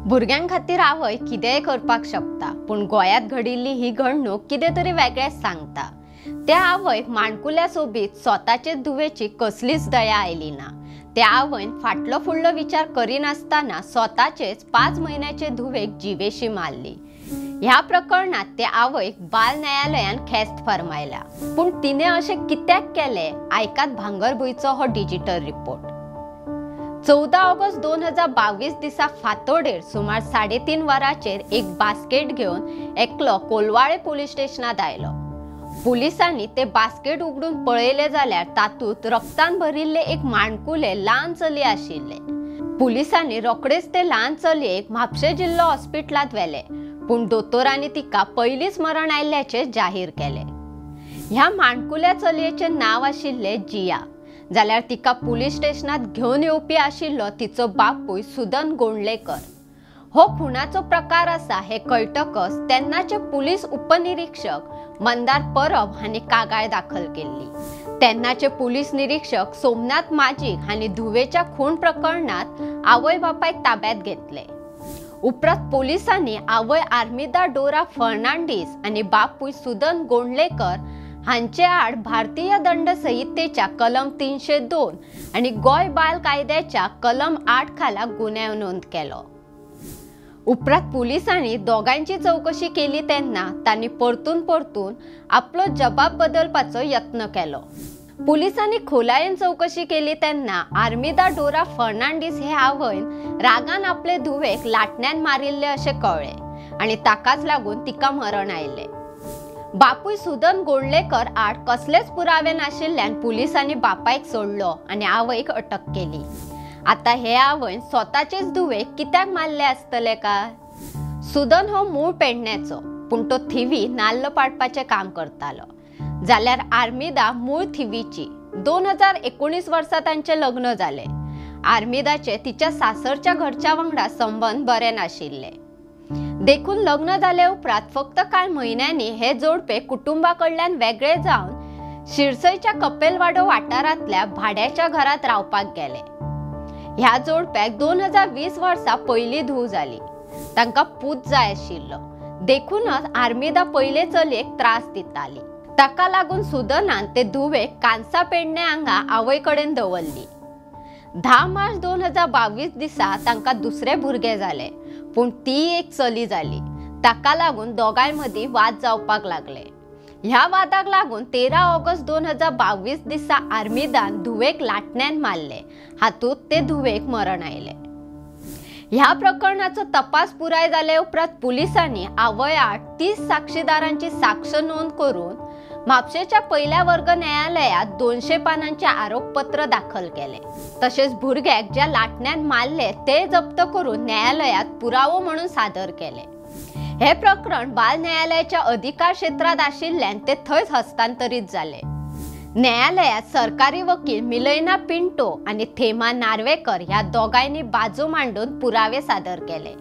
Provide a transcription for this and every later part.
भुरग्यां खातीर आवय कितेंय करपाक शकता, पूण गोंयांत घडिल्ली ही घडणूक कितें तरी वेगळेंच सांगता। त्या आवयक माणकुल्या सोबीत स्वताचे धुवेची कसलीच दया आयली ना। त्या आवयन फाटलो फुडलो विचार करिनासतना स्वताचेच 5 म्हयन्याचे धुवेक जिवेशी मारली। ह्या प्रकरणात त्या आवयक बाल न्यायालयान खेस्त फर्मायला, पूण तिने अशें कित्याक केलें आयकात भांगरभूंयचो हो डिजिटल रिपोर्ट। 14 ऑगस्ट 2022 दिसा फातोडेर सुमार 3:30 वरांचेर एक बास्केट घेवन एकलो कोलवाळे पुलीस स्टेशनात आयलो। पुलिसांनी ते बास्केट उगडून पळयले जाल्यार तातूंत रक्तान भरिल्ले एक माणकुले ल्हान चली आशिल्ले। पुलिसांनी रोखडेच ते ल्हान चलयेक म्हापशें जिल्लो हॉस्पिटलांत व्हेले, पूण दोतोरांनी तिका पयलींच मरण आयिल्ल्याचें जाहीर केलें। ह्या माणकुल्या चलयेचें नांव आशिल्लें जिया, जाल्यार तिका पुलीस स्टेशनात घेवन येवपी आशिल्लो तिचो बापूय सुदन गोंडलेकर। हो खुनाचो प्रकार आसा हें कळटकच तेन्नाचे पुलीस उपनिरीक्षक मंदार परब हांणी कागाळ दाखल केल्ली। तेन्नाचे पुलीस निरीक्षक सोमनाथ माजीक हांणी धुवेच्या खून प्रकरणात आवय बापायक ताब्यात घेतले। उपरांत पोलिसांनी आवय आर्मिदा डोरा फर्नांडीस आनी बापूय सुदन गोंडलेकर हांचे आड भारतीय दंड संहितेच्या कलम 302 आनी गोंय बाल कायद्याच्या कलम 8 खाला गुन्यांव नोंद केलो। उपरांत पुलिसांनी दोगांची चवकशी केली तेन्ना तांणी परतून परतून आपलो जबाब बदलपाचो यत्न केलो। पुलिसांनी खोलायेन चवकशी केली तेन्ना आर्मिदा डोरा फर्नांडीस हे आवयन रागान आपले धुवेक लाटण्यान मारिल्ले अशें कळ्ळें आनी ताकाच लागून तिका मरण आयलें। बापूय सुदन गोंडलेकर आड कसलेच पुरावे नाशिल्ल्यान पुलिसांनी बापायक सोडलो आनी आवयक अटक केली। आता हे आवयन स्वताचेच धुवेक कित्याक मारले आसतले काय? सुदन हो मूळ पेडण्याचो, पूण तो थिवी नाल्ल पाडपाचें काम करतालो, जाल्यार आर्मिदा मूळ थिवीची। 2019 वर्सा तांचें लग्न जालें। आर्मिदाचे तिच्या सासरच्या घरच्या वांगडा संबंद बरे नाशिल्ले, देखून लग्न जाले उपरांत फक्त कांय म्हयन्यांनी हे जोडपे कुटुंबा कडल्यान वेगळे जावन शिरसयच्या कपेलवाडो वाठारांतल्या भाड्याच्या घरांत रावपाक गेले। ह्या जोडप्याक 2020 वर्सा पयली धूव जाली। तांकां पूत जाय आशिल्लो, देखूनच आर्मिदा पयले चलयेक त्रास दिताली। ताका लागून सुदनान ते धुवेक कांसा पेडणे हांगा आवय कडेन दवरली। 10 मार्च 2022 दिसा तांकां दुसरें भुरगें जालें, पूण ती एक चली जाली। ताका लागून दोगांय मदीं वाद जावपाक लागले। ह्या वादाक लागून 13 ऑगस्ट 2022 दिसा आर्मिदान धुवेक लाटण्यान मारले, हातूंत ते धुवेक मरण आयलें। ह्या प्रकरणाचो तपास पुराय जाले उपरांत पुलिसांनी आवय आड 30 साक्षीदारांची साक्ष नोंद करून म्हापशेच्या पयल्या वर्ग न्यायालयात 200 पानांचे आरोपपत्र दाखल केले। तशेंच भुरग्याक ज्या लाटण्यान मारले ते जप्त करून न्यायालयात पुरावो म्हणून सादर केले। हे प्रकरण बाल न्यायालयाच्या अधिकार क्षेत्रात आशिल्ल्यान ते थंयच हस्तांतरित जाले। न्यायालयात सरकारी वकील मिलैना पिंटो आनी थेमा नार्वेकर ह्या दोगांयनी बाजू मांडून पुरावे सादर केले।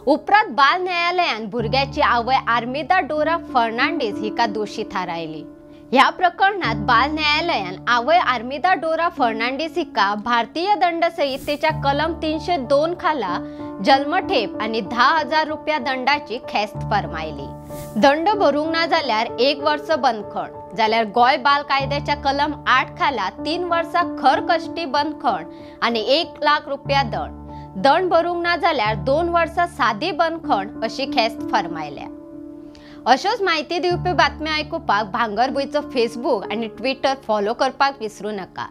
उपरांत बाल न्यायालयान भुरग्याची आवय आर्मिदा डोरा फर्नांडीस हिका दोशी थारायली। ह्या प्रकरणात बाल न्यायालयान आवय आर्मिदा डोरा फर्नांडीस हिका भारतीय दंड संहितेच्या कलम 302 खाला जन्मठेप आनी 10,000 रुपया दंडाची खेस्त फर्मायली। दंड भरूंक ना जाल्यार 1 वर्स बंदखण, जाल्यार गोंय बाल कायद्याच्या कलम 8 खाला 3 वर्सां खर कश्टी बंदखण आनी 1 लाख रुपया दंड, दंड भरूंक ना जाल्यार 2 वर्सां सादी बंदखण अशी खेस्त फर्मायल्या। अश्योच म्हायती दिवपी बातम्यो आयकुपाक भांगरभूंयचो फेसबूक आनी ट्विटर फॉलो करपाक विसरूं नाका।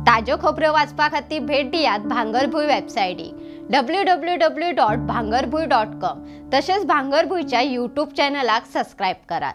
ताज्यो खबरो वाचपा खातीर भेट दियात भांगरभूंय वेबसायटीक www.bhangarbhuy.com, तशेंच भांगरभूंयच्या यूट्यूब चॅनलाक सबस्क्रायब करात।